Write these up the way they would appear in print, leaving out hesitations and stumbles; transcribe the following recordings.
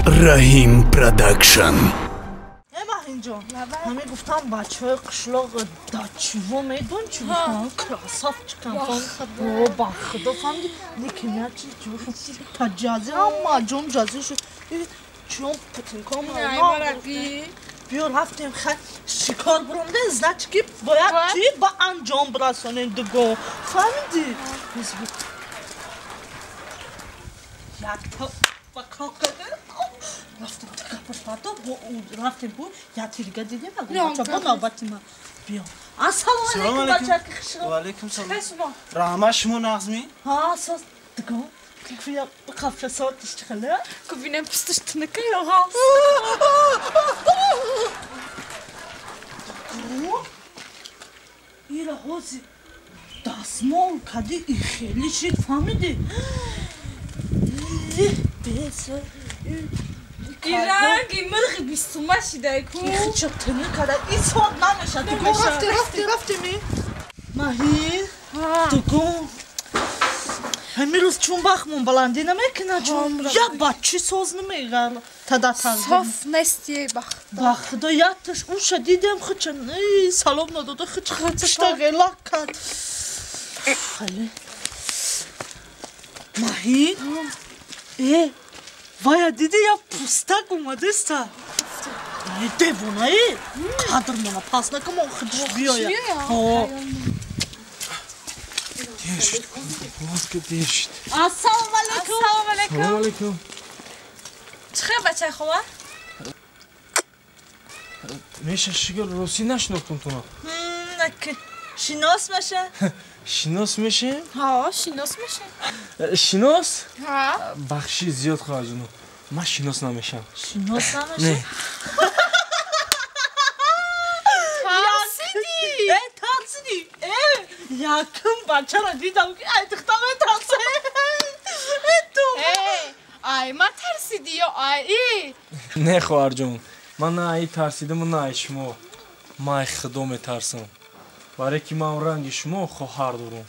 Раҳим Продакшн. Маҳинҷон, ҳамин гуфтам бачаҳои қишлоқ дачиво медон чӣ гуфтам? Красавчикам. О, ба худо фаҳмиди, лекин ячи та ҷази ҳама ҷон ҷази шуд. Чун путинком биё рафтем хай шикор буромде, значит ки бояд чӣ ба анҷом бирасонем дуго. Фаҳмиди? Якта ба кокада рафтем тикапаш бо рафтем бу ятирига дидем бача бо навбати ма биё. Ассалому алайкум бачаки хушро. Ва алайкум салом. Раҳмат, шумо нағзми? Ҳа, соз дуго. Куя қафша сотиш чихела? Кубинем пустиш тыныка ё ҳа. Ира ҳози дастмол кади и хели шид, фаҳмиди? Беса. Иранги мирғи бистума шидай ку. Ихча тыны када и сот намеша. Дуго рафти рафти рафти ми. Маҳин. Дуго. Ҳамин рӯз чун бахмон баландӣ намекунад, чун я бачи соз намегар тада тангим. Соф нести бахт. Ба худо якташ уша дидем хича салом надода хич хичта ғелак кард. Хеле. Маҳин. Э, вая диди я пустак омадеста. Девонаи қадр мона пас накун худш биёя. Ҳо. Дер шуд, боз ки дер шуд. Ассалому алайкум. Ассалому алайкум. Салому алайкум. Чӣ хел бачаи хова? Меша шигар росӣ нашинохтум туно. Наки. Шинос меша? Шинос мешем? Ҳа, шинос мешем. Шинос? Ҳа. Бахши зиёд хоҳарҷоно. Ман шинос намешам. Шинос намешам? Не. Тарсидӣ? Э, тарсидӣ. Э, якум бачаро дидам ки ай духтар метарсе. Э, ту. Э, ай ма тарсидӣ ё ай и? Не хоҳарҷон, ман на ай тарсидаму на ай шумо. Ман ай худо метарсам. Барое ки ман ранги шумо хоҳар дорам.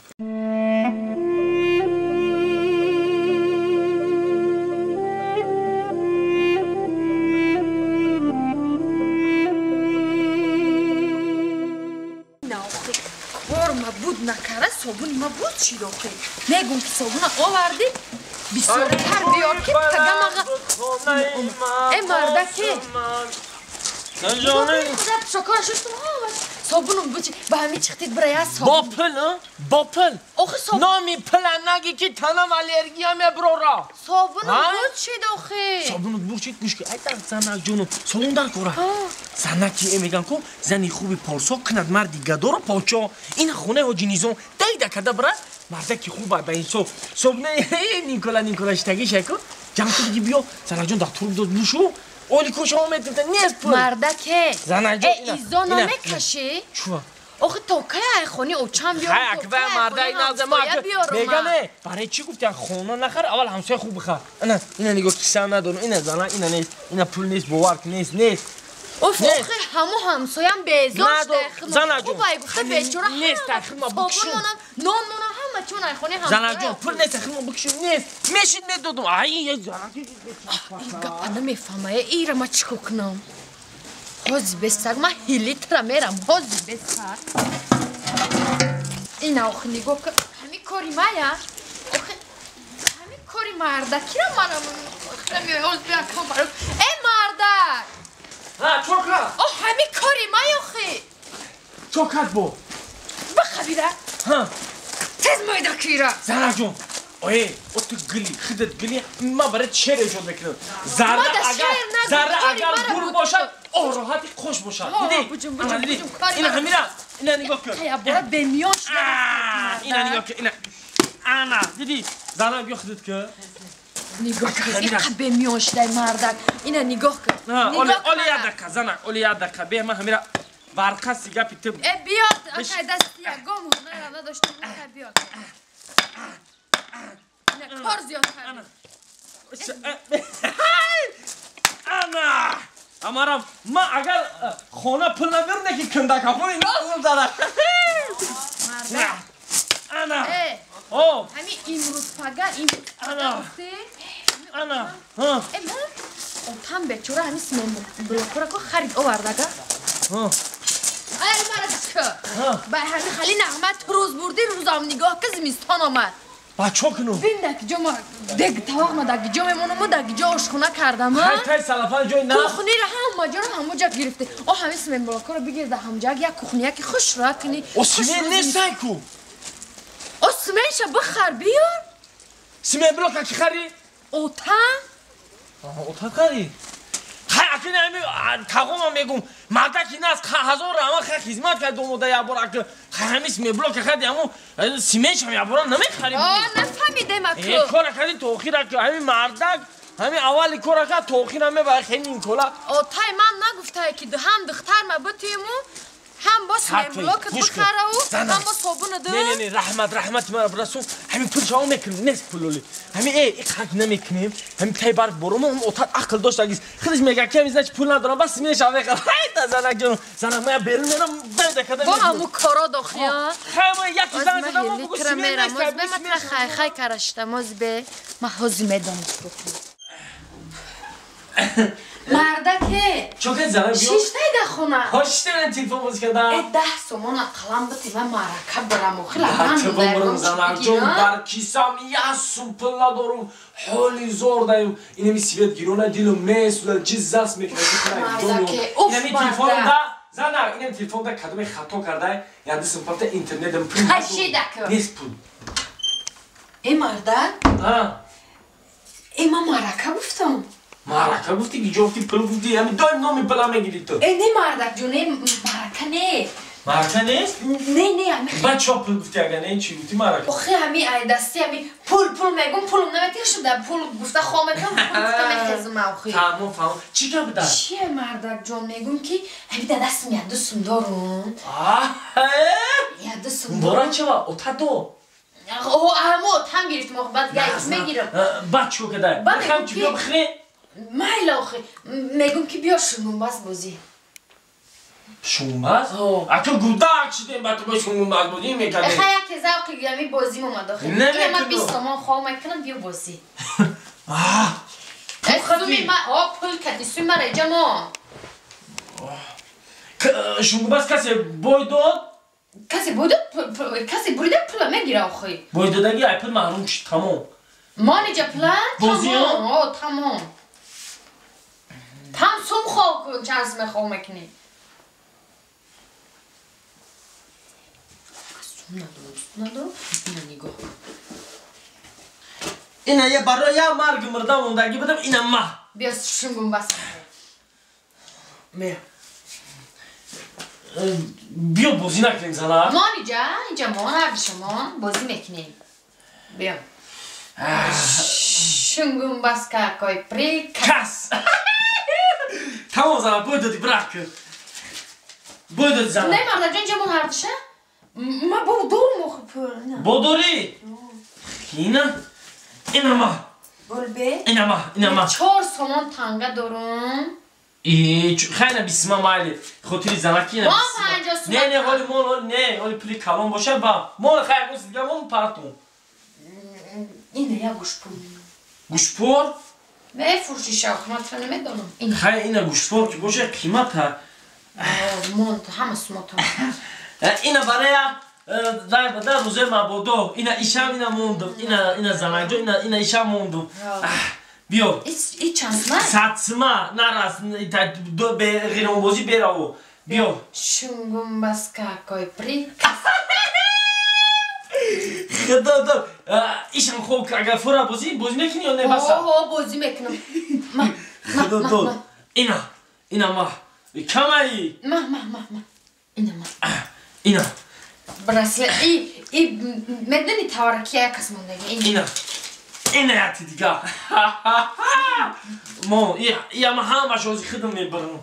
Кор ма буд накара, собун ма буд шид охи. Мегум ки собуна оварди, бисёртар биёр ки тагамаға. Э, мардаке. Шокар шуштум ҳа. Собунум бучи, ба ҳамин чиқтид бира я собун. Бо пул, бо пул. Охи собун. Номи пула наги ки танам аллергия меброра. Собунум буд шид охи. Собунут буд шид, гӯш ки ай дар занак ҷону собун дар кора. Занаки э меган ку зани хуби порсо кунад марди гадоро почо. Ин хонаи ҳоҷи Низом дайда карда бира мардаки хуба ба инсоф. Собуна Никола Никола штагиша ку ҷамъ куди биё занак ҷон дар турб дод бушу. Оли коша омед нест пул. Мардаке. Занак ҷон. Э, изо намекашӣ? Чува? Охи то кай ай хони очам биёрам? Хай акба мардай наза ма мегам э барои чӣ гуфтӣ хона нахар, аввал ҳамсоя хуб бихар. Ана ина нигоҳ киса надорам, ина зана ина нест, ина пул нест, бовар ки нест, нест. Оф, охи ҳаму ҳамсоям безор шуда. Занак ҷон. Хуб ай гуфта бечора нест, ахир ма бикшум. Нон монам ҳама чун ай хони ҳамсоя. Занак ҷон, пул нест, ахир ма бикшум, нест. Мешид медодум. Ай, занак. Ин гапа намефаҳма, ира ма чӣ кор кунам? Ҳози бесар, ман ҳилитра мерам, ҳози бесар. Ина охи нигоҳ кун, ҳамин кори мая? Охи ҳамин кори мардакира манам меои, ҳоз биям кам баро. Э, мардак! Ҳа, чо кард? О, ҳамин кори май охи. Чо кард бо? Бихабира. Ҳа. Тез майда кира. Занак ҷон, ое, о ту гили, худат гили, ман барои шеър эҷод мекунам. Зарра агар гур бошад, о роҳати қош бошад. Диди? Буҷум, буҷум, буҷум. Ина ҳамира, ина нигоҳ кун. Қая бора бемиён шуда. Ина нигоҳ кун, ина. Ана, диди? Занак биё худат ку. Нигоҳ кун, иқа бемиён шудай мардак. Ина нигоҳ кун. Оли як дақиқа, занак, оли як дақиқа. Бе ман ҳамира барқаси гапи ту. Э, биё, акай дасти ягон ҳунарам надоштам, акай биё. Кор зиёд кард. Ана! Амарам, ман агар хона пул наберам, ки кандакафони назм зада. Ана! О! Ҳамин имрӯз пага, имрӯз пага гуфтӣ? Ана! Э, ман Отам бечора ҳамин симон блокора ко харид овардага. Ай марадичка. Ба ҳамин хали нағма ту рӯз бурдӣ, рӯзам нигоҳ ки зимистон омад. Ба чо кунум? Бин даки ҷо ма дег тавоқ ма даки ҷо мемонам, даки ҷо ошхона кардам. Хай тай салафан ҷои на. Кухниро ҳама ҷоро ҳама ҷо гирифте. О ҳамин симон блокора бигир да ҳамҷа як кухния ки хуш ра кунӣ. О симон нестай ку. О симонша бихар биёр. Симон блока ки хари? Ота? Ота хари? Хай акин ами тағома мегум мардаки нас ҳазор рама хай хизмат кард омода як бор ак хай ҳамин симон блока хари аму симоншам як бора намехари. О нафаҳмидем аку. Э кора кардӣ то охир ак ҳамин мардак ҳамин аввали кора кард то охир мебара хеле ин кола. Отай ман нагуфтае ки ҳам духтар ма бутиму ҳам бо симон блока бихараву ҳам бо собуна ду. Не не не раҳмат раҳмати мара бирасон ҳамин пул шаво мекунем нест пулоли ҳамин иқак намекунем ҳамин тай барф борому ҳам отат ақл дошт агиз худаш мега ки ҳамин значит пул надорам бас симон шава мехарам. Ҳайта занак ҷонум занак мая берун мерам беда када бо ҳаму коро дохия. Хай ма яки занг задам бугу симон нест. Моз бе ма хай хай карашта моз бе ма ҳози медонам. Мардаке. Чо кардӣ занак биё? Шиштай да хона. Ҳо шиштай ман телефон бозӣ кардам. Э 10 сомон ақаллан бити ман маърака барам охи лаган. Бирам занак ҷон бар кисам як сум пул надорум ҳоли зор даем. Инами свет гирона дилум месӯзад чиз заст мекунад. Инами телефоном да занак инами телефон да кадоме хато кардай як ду сум парта интернетам пул. Хашидаку. Нест пул. Э мардак? Э ман маърака гуфтам. Маърака гуфти ки ҷофти пул гуфти ҳамин доим номи пула мегири ту. Э не мардак ҷон не маърака не. Маърака нест? Не не ҳамин. Баъд чо пул гуфти агар не чӣ гуфти маърака? Охи ҳамин ай дасти ҳамин пул пул мегум пулум наметиҳ пул гуфта хом мекунам пул гуфта мехезам охи. Фаҳмом фаҳмом. Чӣ гап буда? Чие мардак ҷон мегум ки ҳамин дар дастам як ду сум дорум. Як ду сум. Муборак шава ота до. О ҳамо отам гирифтам охи баъд гайт мегирам. Баъд чӣ кадай? Хам чӣ биё бихӯре? Майла охи мегум ки биё шунгумбаз бозӣ. Шунгумбаз? Ака гудак шидем ба ту бо шунгумбаз бозӣ мекардем. Хай яке завқи ами бозим омад охи. Ина ман 20 сомон хов мекунам биё бозӣ. Суми ма о пул кади суми мара иҷа мо. Шунгумбаз касе бой дод? Касе бой дод касе бурида пула мегира охи. Бой додаги ай пул маҳрум шид тамом. Мон иҷа пула? Тамом о тамом. Там сум хов кун чанд суме хов мекунӣ. Сум надорам, сум надорам. Ина нигоҳ. Ина я барои я марги мурда мондагӣ будам ина ма. Биё шунгумбаз. Ме. Биё бозӣ накунем зана. Мон иҷа, иҷа мон ҳарди мон бозӣ мекунем. Биё. Шунгумбаз какой приказ. Тамом зана бой додӣ брак. Бой додӣ зана. Не мардак ҷон ҷамон ҳардиша? Ма бо дорум охи пул. Бо дорӣ? Ина? Ина ма. Болбе? Ина ма, ина ма. 4 сомон танга дорум. Хай на бисма майли. Хотири занаки ина. Мон 50 сомон. Не, не, ҳоли мон, не, ҳоли пули калон боша ба. Мон хай гӯс дига мон партум. Ина я гӯшпур. Гӯшпур? Мефурӯшиша охи ман тура намедонам. Хай ина гӯшпур ки боша қимат ҳа. Мон ҳама сумотам. Ина бароя дай бада рӯзои мабодо. Ина ишам ина мондум. Ина ина занакҷо ина ина ишам мондум. Биё. И чанд сума? 100 сума нарас ғиромбозӣ бераву. Биё. Шунгумбаз какой приказ. Худо дор. Ишам хоб агар фура бозӣ бозӣ мекунӣ ё не баса? Ҳо бозӣ мекунам. Ма Худо дор. Ина ина ма. Камаи. Ма ма ма ма. Ина ма. Ина. Браслет и медони тавараки як кас мондаги. Ина. Ина яти дига. Мо я ма ҳамаш ози худам мебарам.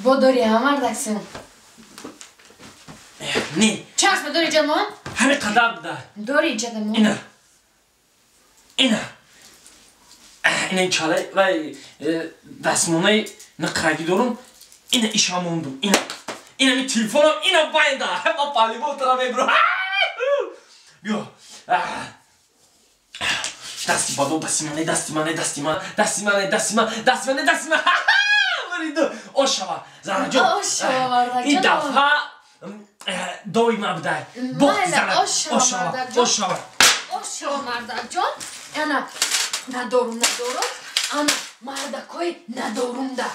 Бо дори ҳа мардаксим. Не. Чанд сум дори ҷамон? Ҳамин қадар буда. Дори ҷадамон. Ина. Ина. Ина чалай вай дастмонаи нақраги дорум. Ина иша мондум. Ина. Ина ми телефонам ина байнда. Ма палибо тара мебурам. Биё. Дасти бадо, дасти мане, дасти мане, дасти ман, дасти мане, дасти ман, дасти мане, дасти ман. Буриду. Ошава, занаҷон. Ошава, мардакҷон. Ин дафъа доима будай. Бохти занак. Ошава, ошава. Ошава, мардакҷон. Ана, надорум, надорум. Ана, мардакои надорумда.